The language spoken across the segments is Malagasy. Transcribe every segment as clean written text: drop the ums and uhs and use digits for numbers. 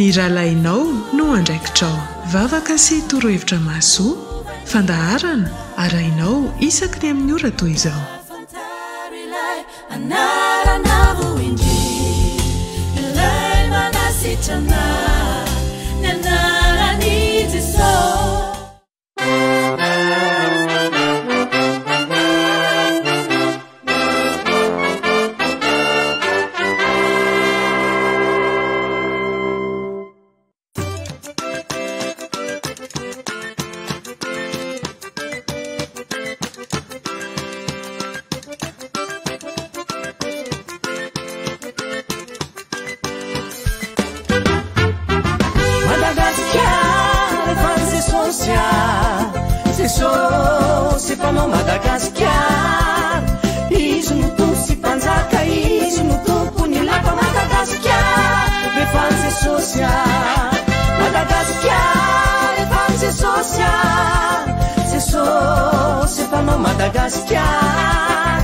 Ny rahalahinao no andraikitrao. Vavaka sy torohevitra mahasoa, fandaharana arahinao isaky ny amin'ny ora toy izao. Fantaro ilay anarana avo indrindra, ilay manasitrana, ny anaran'i Jesosy. Madagasikara efa an'i Jesosy ah Jesosy efa anao Madagasikara Izy no Tompo sy Mpanjaka Izy no Tompon'ny lapa Madagasikara efa an'i Jesosy ah Madagasikara efa an'i Jesosy ah Jesosy efa anao Madagasikara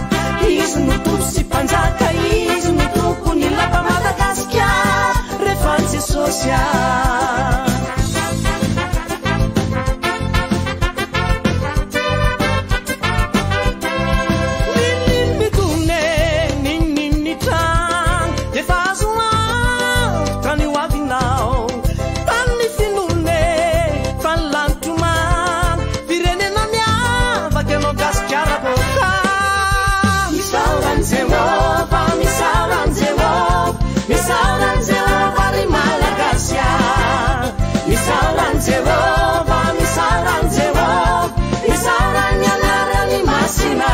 Izy no Tompo sy Mpanjaka Izy no Tompon'ny lapa Madagasikara rehefa an'i Jesosy ah. Ninin mitone, ninin nitranga, efa azo antoka ny ho avinao. Tany ny finoana e, fa ny lanitro manga, firenena miavaka ianao Gasikara boka. Misaora an'i Jehovah, misaora an'i Jehovah, misaora an'i Jehovah ry Malagasy ah. Misaora an'i Jehovah, misaora an'i Jehovah, misaora ny anarany masina.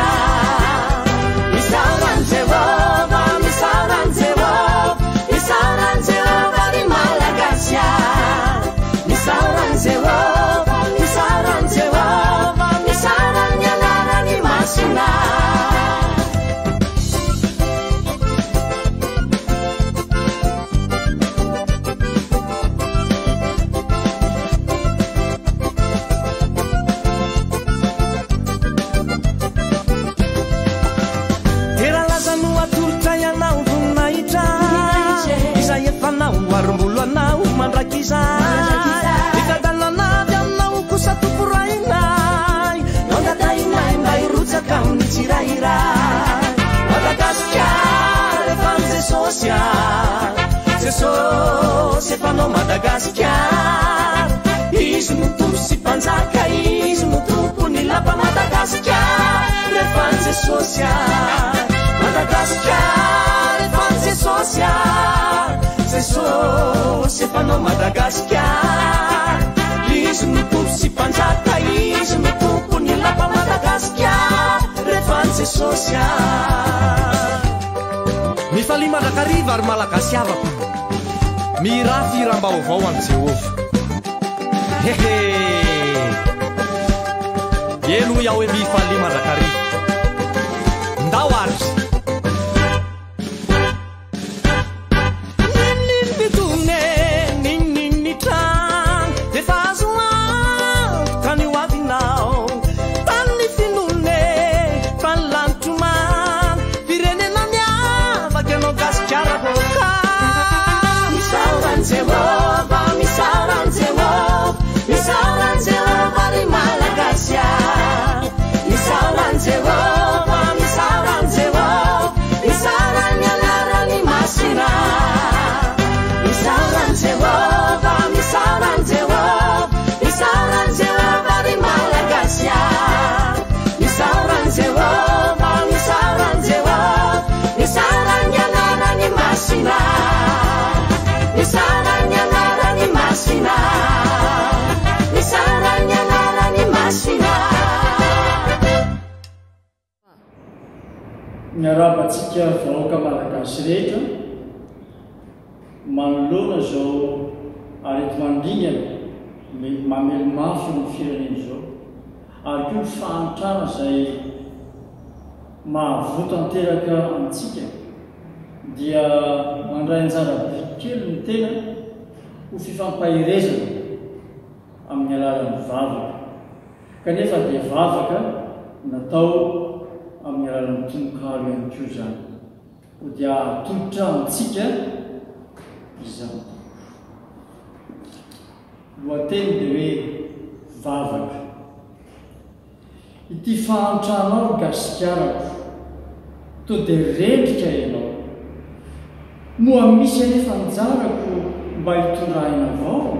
Misaora an'i Jehovah, misaora an'i Jehovah, misaora an'i Jehovah ry Malagasy ah. Misaora an'i Jehovah, misaora an'i Jehovah, misaora ny anarany masina. Tera laza no atolotra ianao voninahitra Izay efa nao ary mbola anao mandrakizay Ny fiadanana avy aminao kosa Tompo Rainay No angatahinay mba hirotsaka amin'ny tsirairay Madagasikara efa an'i Jesosy ah Jesosy efa anao Madagasikara Izy no Tompo sy Mpanjaka Izy no Tompon'ny lapa Madagasikara efa an'i Jesosy ah Madagasikara efa an'i Jesosy ah Jesosy efa anao Madagasikara Izy no Tompo sy Mpanjaka Izy no Tompon'ny lapa Madagasikara efa an'i Jesosy ah Mifalia mandrakariva ry Malagasy havako. Mihirà fihiram-baovao an'i Jehovah. Hehe! Eny hoy aho hoe mifalia mandrakariva. Ndao ary! Ninin mitone, ninin nitranga, efa azo antoka ny ho avinao. Tany ny finoana e, fa ny lanitro manga, firenena miavaka ianao Gasikara boka. Misaora an'i Jehovah, misaora an'i Jehovah, misaora an'i Jehovah ry Malagasy ah. Misaora an'i Jehovah, misaora an'i Jehovah, misaora ny anarany masina. Misaora an'i Jehovah, misaora an'i Jehovah, misaora an'i Jehovah ry Malagasy ah. Misaora an'i Jehovah, misaora an'i Jehovah, misaora ny anarany masina. Misaora ny anarany masina. Misaora ny anarany masina. Miarahaba antsika vahoaka Malagasy rehetra manoloana izao areti-mandringana mamely mafy ny firenena izao ary koa ny fahantrana izay mahavoa tanteraka antsika dia mandray anjara biriky kely ny tena ho fifampaherezana amin'ny alalan'ny vavaka. Kanefa dia vavaka natao amin'ny alalan'ny tononkalo ihany koa izany. Koa dia atolotra amintsika izany. Lohateny dia hoe Vavaka. Ity fahantranao ry Gasikarako, toa dia rendrika ianao. Moa misy anefa anjarako mba hitondra aina vao?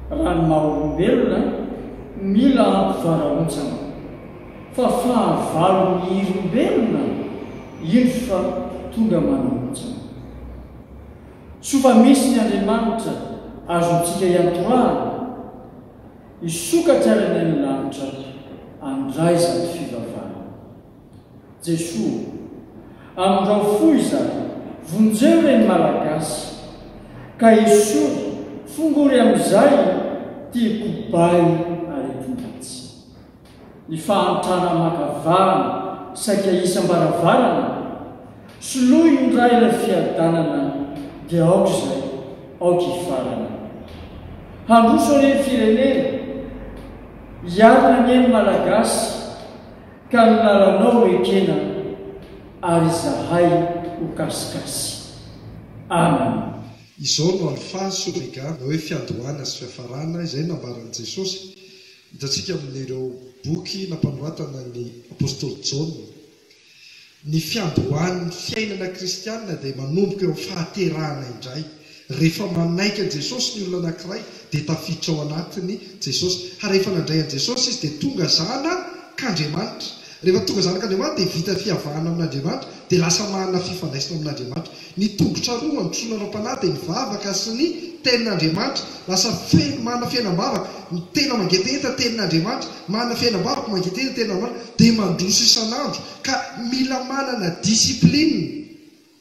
Raha ny maha olombelona, mila ampivarahontsana. Fa fahavalo ny olombelona, indro fa tonga manahontsana. Soa fa misy ny Andriamanitra azontsika iantorahana, hisokatra ary anie ny lanitra handray izany fivavahana. Jesoa o, amindrao fo izahay, vonjeo re ny Malagasy, ka esory, fongory amin'izay tia kobay aretin-dratsy. Ny fahantrana maka vahana saika isam-baravarana, soloy indray ilay fiadanana dia aoka izay, aoka hifarana. Handroso anie ny firenena, hiarina anie ny Malagasy ka ny lalanao no ekena ary izahay ho kasikasy. Amen. Izao no Alfa sy Omega, na hoe fiandohana sy fiafarana, izay nambaran'i Jesosy. Hitantsika amin'ireo boky nampanoratana ny apostoly Jaona, ny fiandohan'ny fiainana kristiana dia manomboka eo amin'ny fahaterahana indray. Rehefa manaiky an'i Jesosy ny olona anankiray dia tafiditra ao anatiny Jesosy. Ary rehefa nandray an'i Jesosy izy dia tonga zanak'Andriamanitra. Rehefa tonga zanak'Andriamanitra dia vita fihavahana amin'Andriamanitra, dia lasa manana fifandraisana amin'Andriamanitra. Ny tongotra roa androsoana ara-panahy dia ny vavaka sy ny Tenin'Andriamanitra. Lasa feno, manana fiainam-bavaka, ny tena mangetaheta Tenin'Andriamanitra, manana fiainam-bavaka, mangetaheta Tenin'Andriamanitra, dia mandroso isan'andro. Ka mila manana discipline,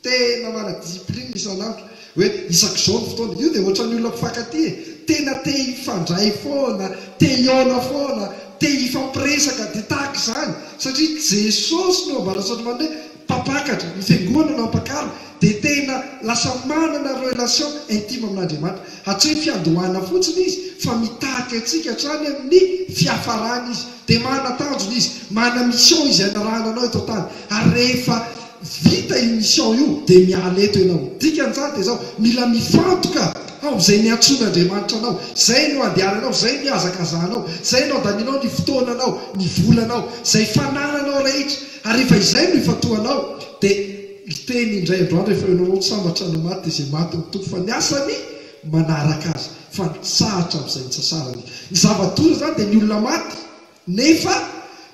tena manana discipline isan'andro. Hoe isak'izao ny fotoana. Io dia ohatran'ny olona mpifankatia e. Tena te hifandray foana, te hihaona foana, te hifampiresaka, dia tahaka izany. Satria Jesosy no ambaran'Andriamanitra hoe Mpampakatra, ny fiangonana no ampakarina, dia tena lasa manana relation intime amin'Andriamanitra. Ary tsy hoe fiandohana fotsiny izy fa mitarika antsika hatrany amin'ny fiafarana izy. Dia manana tanjona izy, manana mission izy hanarahana anao eto an-tany. Ary rehefa vita io mission io dia miala eto ianao. Ny dikan'izany dia izao, mila mifantoka ao amin'izay niantsoan'Andriamanitra anao. Izay no andehananao, izay no ihazakazahanao, izay no andanianao ny fotoananao, ny volanao, izay fanananao rehetra. Ary rehefa izay no ifantohanao dia hiteny indray androany rehefa ianao sambatra no maty dia izay maty ny Tompo fa ny asany manaraka azy fa nitsahatra amin'izay nitsasarany izy. Ny zava-doza izany dia ny olona maty nefa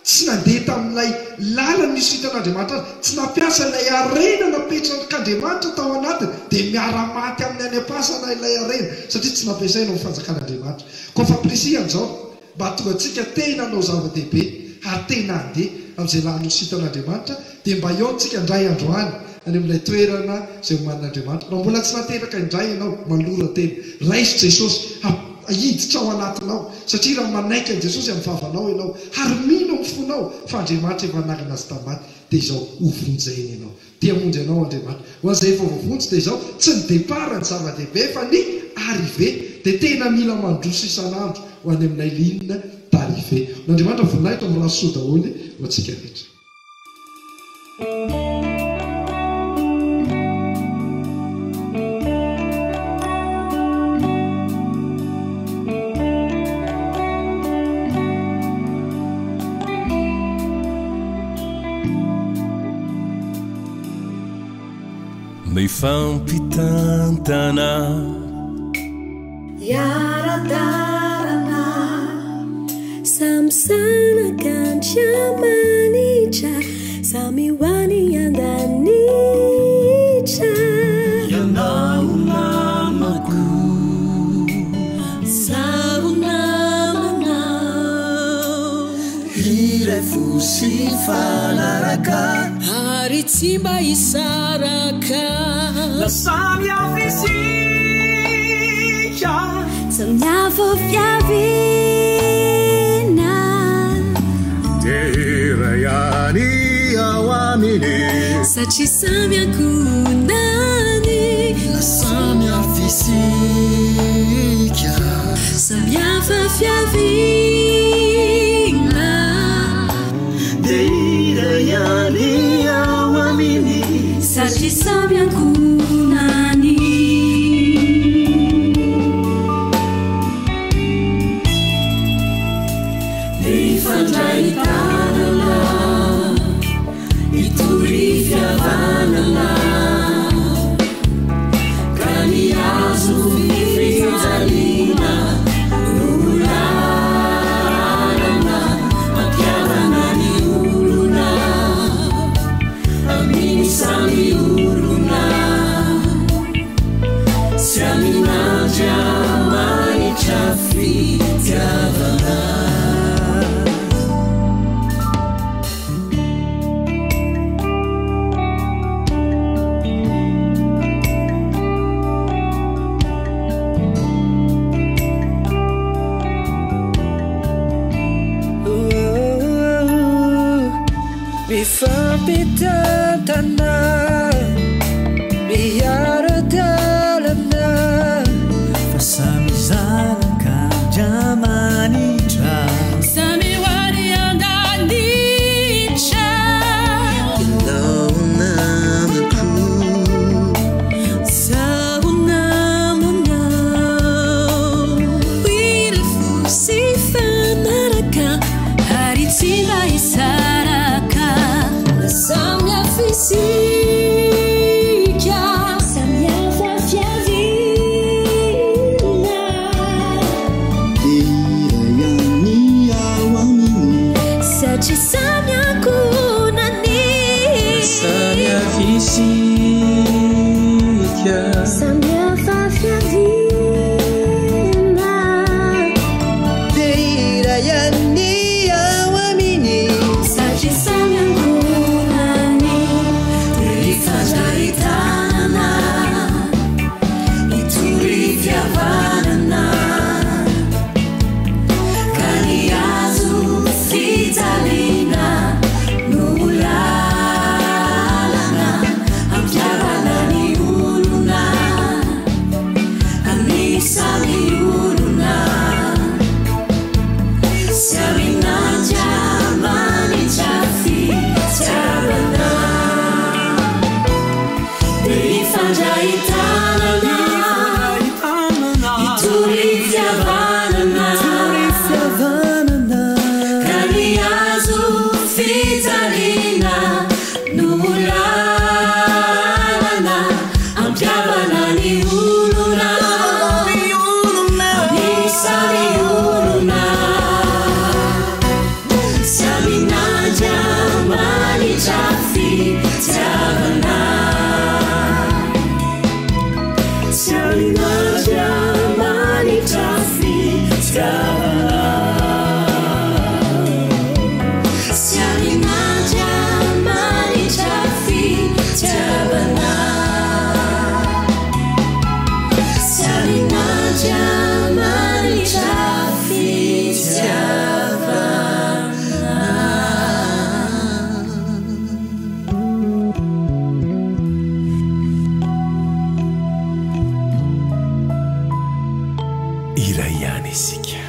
tsy nandeha tamin'ilay lalana nisoritan'Andriamanitra azy, tsy nampiasa ilay harena napetrak'Andriamanitra tao anatiny dia miara-maty aminy any am-pasana ilay harena satria tsy nampiasaina ho fanjakan'Andriamanitra. Koa fampirisihana izao. Mba hahatonga antsika tena hanao zava-dehibe ary tena handeha amin'izay lalana hositan'Andriamanitra, dia mba hihaontsika indray andro any, any amin'ilay toerana izay omanin'Andriamanitra. Raha mbola tsy nateraka indray ianao, manolora tena. Raiso Jesosy hiditra ao anatinao, satria raha manaiky an'i Jesosy amin'ny vavanao ianao, ary mino amin'ny fonao fa Andriamanitra efa nanangana Azy tamin'ny maty, dia izao, hovonjena ianao. Te hamonjy anao Andriamanitra. Ho an'izay efa voavonjy dia izao, tsy ny départ no zava-dehibe fa ny arrivée. Dia tena mila mandroso isan'andro ho any amin'ilay ligne d'arrivée. Ho an'Andriamanitra voninahitra mirary soa daholo ho antsika rehetra. Mifampitantana. Hiara-dalana. Samy zanak'Andriamanitra, samy ho any an-danitra. Ianao namako, Izaho namanao. Hiray fo sy hifanaraka. Ary tsy mba hisaraka. Na samy hafa isika. Samy hafa fiaviana. Dia iray ihany ao aminy. Satria samy ankohonany. Na samy hafa isika. Samy hafa fiaviana. Dia iray ihany ao aminy. Satria samy ankohonany. Mifampitantana, miara-dalana. Fa samy zanak'Andriamanitra. Samy ho any an-danitra. Ianao namako. Zaho namanao. Hira fo sy fanaraka ary tsy mba hisaraka. Samy hafa isika. Samy hafa fiaviana. Dia iray ihany ao aminy. Satria samy ankohonany. Samy hafa isika. Samy hafa fiaviana. Dia iray ihany ao aminy. Satria samy ankohonany. Dia hifandray tanana, hitory fihavanana. Ka ny hazo fijaliana no lalana hampihavana ny olona, amin'ny samy olona. Samy n'Andriamanitra fitiavana. Dia hifandray tanana, hitory fihavanana. Ka ny hazo fijaliana no lalana hampihavana ny olona, amin'ny samy olona. Samy n'Andriamanitra fitiavana. Samy n'Andriamanitra fitiavana. Samy n'Andriamanitra fitiavana. Samy n'Andriamanitra fitiavana. Iray ihany isika.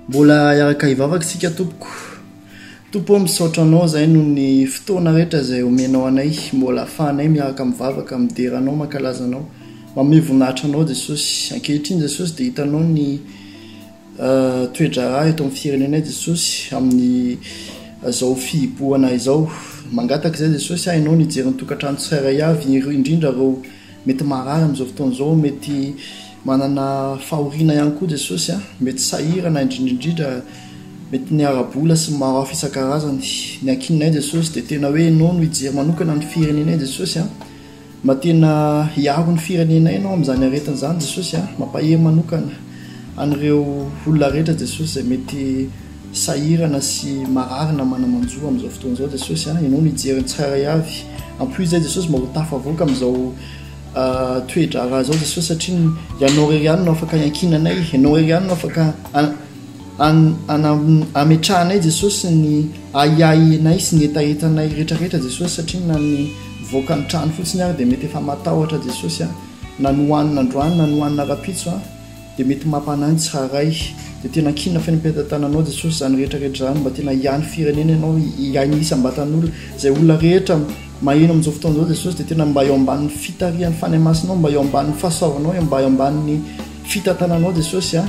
Mbola hiaraka hivavaka isika tompoko. Tompo ô misaotra anao izahay noho ny fotoana rehetra izay omenao anay mbola ahafahanay miaraka mivavaka midera anao mankalaza anao manome voninahitra anao Jesosy. Ankehitriny Jesosy dia hitanao ny toe-draharaha eto amin'ny firenenay Jesosy amin'ny izao fihibohana izao. Mangataka izay Jesosy hainao ny hijery ny tokantrano tsirairay avy indrindra ireo mety marary amin'izao fotoana izao, mety manana fahoriana ihany koa Jesosy a, mety sahirana indrindra indrindra mety ny ara-bola sy ny maro hafa isan-karazany. Ny ankininay Jesosy dia tena hoe Ianao no hijery manokana ny firenenay Jesosy a, mba tena hiaro ny firenenay Ianao amin'izany aretina izany Jesosy a, mampahery manokana an'ireo olona rehetra Jesosy izay mety sahirana sy marary na mana-manjo amin'izao fotoana izao Jesosy a, Ianao no hijery ny tsirairay avy. Ampio izay Jesosy mba ho tafavoaka amin'izao toe-draharaha izao Jesosy satria Ianao irery ihany no afaka hiankinanay, Ianao irery ihany no afaka ametrahanay Jesosy ny ahiahinay sy ny hetahetanay rehetrarehetra Jesosy satria na ny mivoaka ny trano fotsiny ary dia mety efa matahotra Jesosy a, na ny hohanina androany na ny hohanina rahampitso a. dia mety mampanahy ny tsirairay, dia tena ankinina feno am-pelantananao Jesosy izany rehetra rehetra izany, mba tena hiahy ny firenena Ianao, hiahy ny isam-batan'olona, izay olona rehetra maheno amin'izao fotoana izao Jesosy dia tena mba eo ambanin'ny fitarihan'ny Fanahy Masinao, mba eo ambanin'ny fahasoavanao, mba eo ambanin'ny fitantananao Jesosy a,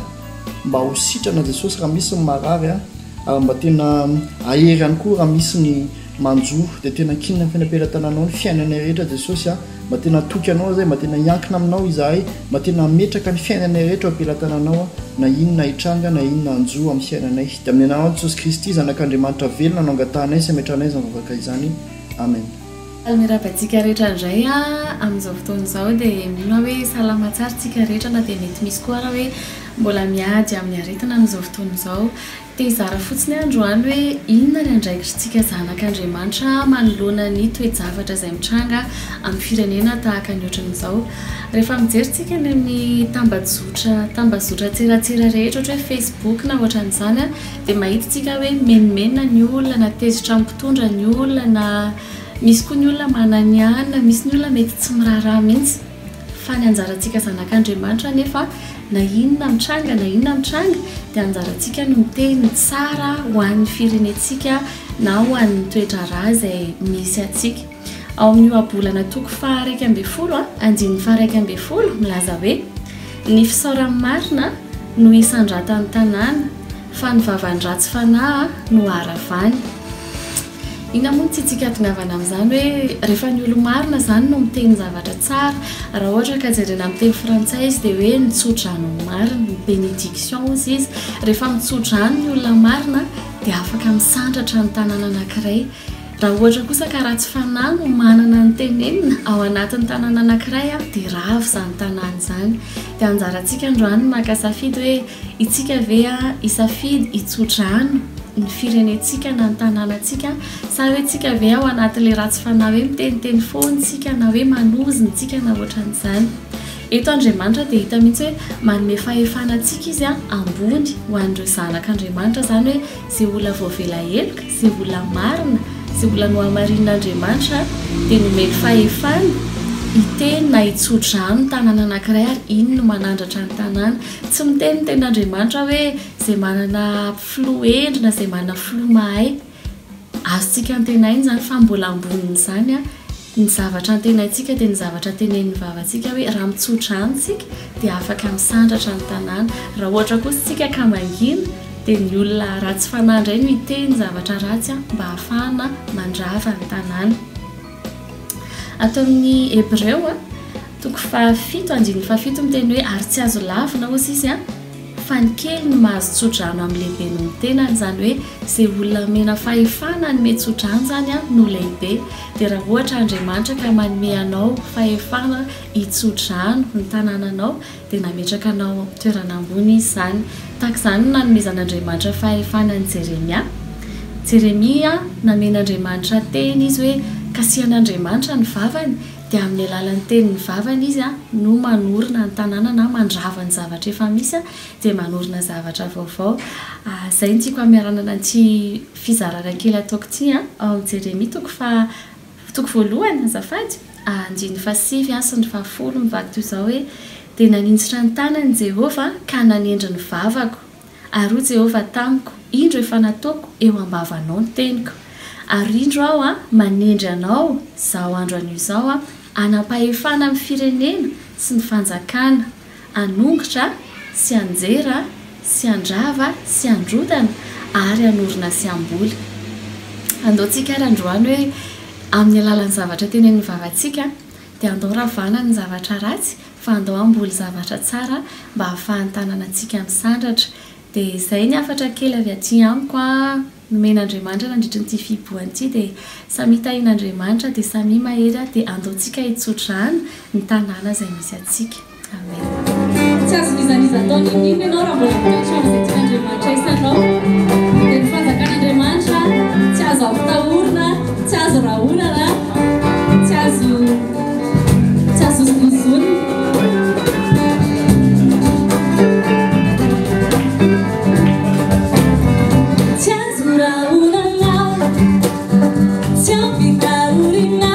mba ho sitrana Jesosy raha misy ny marary a, ary mba tena hahery ihany koa raha misy ny manjo, dia tena ankinina feno am-pelantananao ny fiainanay rehetra Jesosy a. Mba tena hatoky Anao izahay, mba tena hiankina Aminao izahay, mba tena hametraka ny fiainanay rehetra eo am-pelatananao, na inona hitranga na inona hanjo amin'ny fiainanay. Dia amin'ny anaran'i Jesosy Kristy, Zanak'Andriamanitra velona no angatahanay sy ametrahanay izany vavaka izany. Amen. Faly miarahaba antsika rehetra indray amin'izao fotoana izao dia mino aho hoe salama tsara isika rehetra na dia mety misy koa ara hoe mbola miady amin'ny aretina amin'izao fotoana izao. Te hizara fotsiny aho androany hoe inona ny andraikitritsika zanak'Andriamanitra manoloana ny toe-javatra izay mitranga amin'ny firenena tahaka ny ohatran'izao. Rehefa mijery tsika any amin'ny tambajotra tambazotran-tseratsera rehetra ohatra hoe Facebook na ohatran'izany dia mahita tsika hoe mimenomenona ny olona na tezitra amin'ny mpitondra ny olona na misy koa ny olona mananianina, misy ny olona mety tsy miraharaha mihitsy. Fa ny anjarantsika zanak'Andriamanitra anefa na inona mitranga na inona mitranga dia anjarantsika no miteny ny tsara ho an'ny firenentsika na ho an'ny toe-draharaha izay misy antsika. Ao amin'ny Ohabolana toko faha-11 andininy faha-11 milaza hoe, Ny fisaoran'ny marina no hisandratan'ny tanàna, fa ny vavan'ny ratsy fanahy no haravany. Inona moa no tiantsika hahatongavana amin'izany hoe rehefa ny olo-marina izany no miteny zavatra tsara, raha ohatra ka jerena amin'ny teny frantsay izy dia hoe mitso-drano ny marina, ny bénédiction hozy izy, rehefa mitso-drano ny olona marina dia afaka misandratra ny tanàna anankiray, raha ohatra kosa ka ratsy fanahy no manana ny tenenina ao anatin'ny tanàna anankiray dia rava izany tanàna izany. Dia anjarantsika androany ny maka safidy hoe Itsika ve hisafidy hitso-drano ny firenentsika na ny tanànantsika sa hoe tsika ve ao anatin'ilay ratsy fanahy hoe miteniteny foana isika na hoe manozona isika na ohatran'izany. Eto Andriamanitra dia hita mihitsy hoe manome fahefana antsika Izy ambony ho an'ireo zanak'Andriamanitra izany hoe izay olona voavela heloka, izay olona marina, izay olona nohamarinin'Andriamanitra dia nomeny fahefana hiteny na hitso-drano ny tanàna anankiray ary iny no manandratra ny tanàna. Tsy miteny ny tenin'Andriamanitra hoe izay manana filoha hendry na izay manana filoha mahay. Azontsika antenaina izany fa mbola ambonin'izany ny zavatra antenaintsika dia ny zavatra tenenin'ny vavantsika hoe raha mitsodrano isika dia afaka misandratra ny tanàna. Raha ohatra kosa isika ka mangina dia ny olona ratsy fanahy indray no hiteny zavatra ratsy mba hahafahana mandrava ny tanàna. Ato amin'ny Hebreo, toko fahafito, andininy fahafito miteny hoe ary tsy azo lavina hozy izy fa ny kely no mahazo tsodrano amin'ny lehibe noho ny tenany, izany hoe izay olona omena fahefana hanome tsodrano izany no lehibe. Dia raha ohatra Andriamanitra ka manome anao fahefana hitsodrano ny tanànanao dia nametraka anao amin'ny toerana ambony Izy izany. Tahaka izany no nanomezan'Andriamanitra fahefana an'i Jeremia. Jeremia, namen'Andriamanitra teny izy hoe kasihan'Andriamanitra ny vavany, dia amin'ny alalan'ny tenin'ny vavany izy no manorina ny tanàna na mandrava ny zavatra efa misy dia manorina zavatra vaovao. Izay no tiako hamiaranana an'ity fizarana kely ataoko ity ao amin'ny Jeremia toko faha toko voalohany azafady, andininy fahasivy sy ny fahafolo mivaky toy izao hoe, Dia naninjitra ny tanany Jehovah ka nanendry ny vavako. Ary hoy Jehovah tamiko, Indro efa nataoko eo am-bavanao ny teniko. Ary indro Aho manendry anao izao andro anio izao hanam-pahefana amin'ny firenena sy ny fanjakana, hanongotra sy hanjera sy handrava sy handrodana ary hanorina sy hamboly. Andao tsika ary androany hoe amin'ny alalan'ny zavatra tenenin'ny vavantsika dia andao ravana ny zavatra ratsy fa andao hamboly zavatra tsara mba hahafahan'ny tanànantsika misandratra. Dia izay ny hafatra kely avy aty amiko an, nomen'Andriamanitra nandritra ity fihibohana ity dia samia tahian'Andriamanitra dia samia mahery an, dia andao tsika hitsodrano ny tanàna izay misy antsika. Amen. Tsy azon'iza n'iza atao n'inon'inona ianao raha mbola mitoetra amin'izay tian'Andriamanitra hisanao. Dia ny fanjakan'Andriamanitra tsy azo ampitahorina, tsy azo rahonana, tsy azo tsy azo hozongozonina. Tsy azo rahonana, tsy ampitahorina,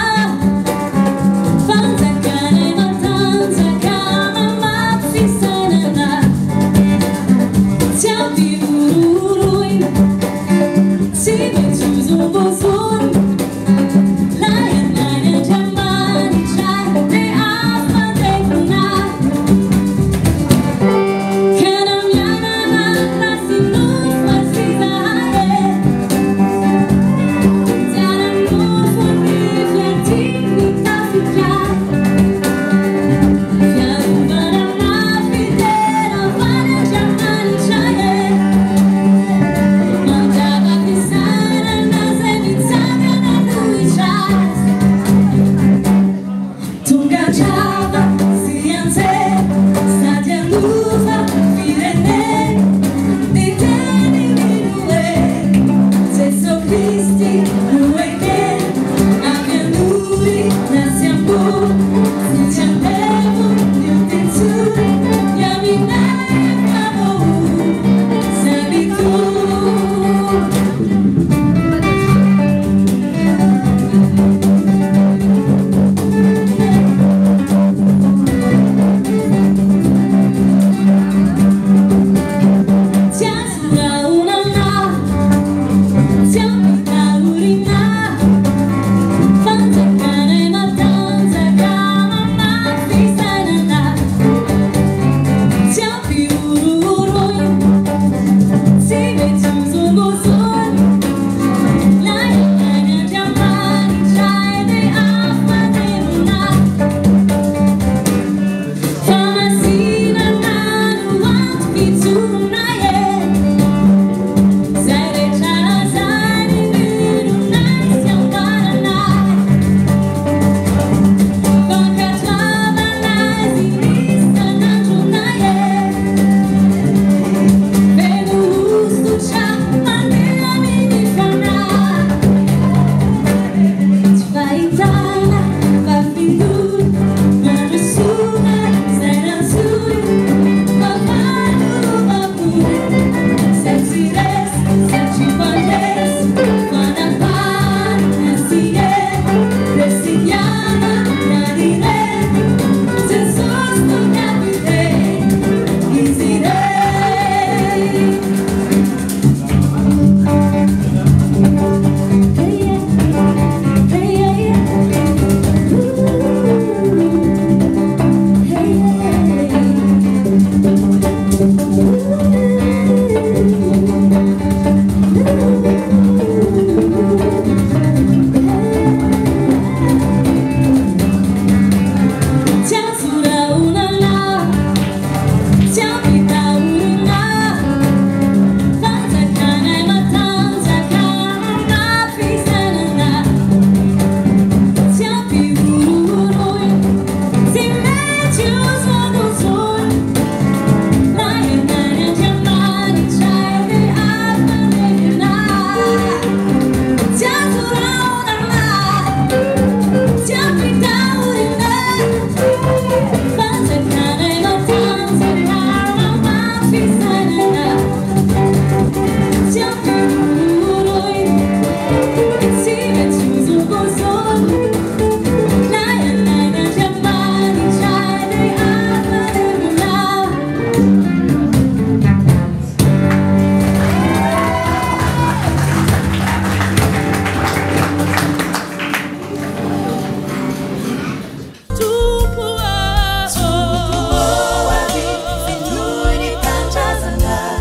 Fanjakanay matanjaka mamafy fisainana, tsy ampihorohoroina.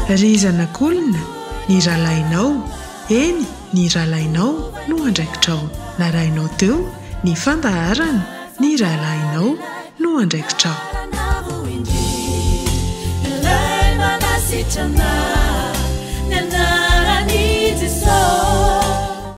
Ry zanak'olona, ny rahalahinao, eny, ny rahalahinao no andraikitrao. Narahinao teo ny fandaharana, ny rahalahinao no andraikitrao. Ilay manasitrana.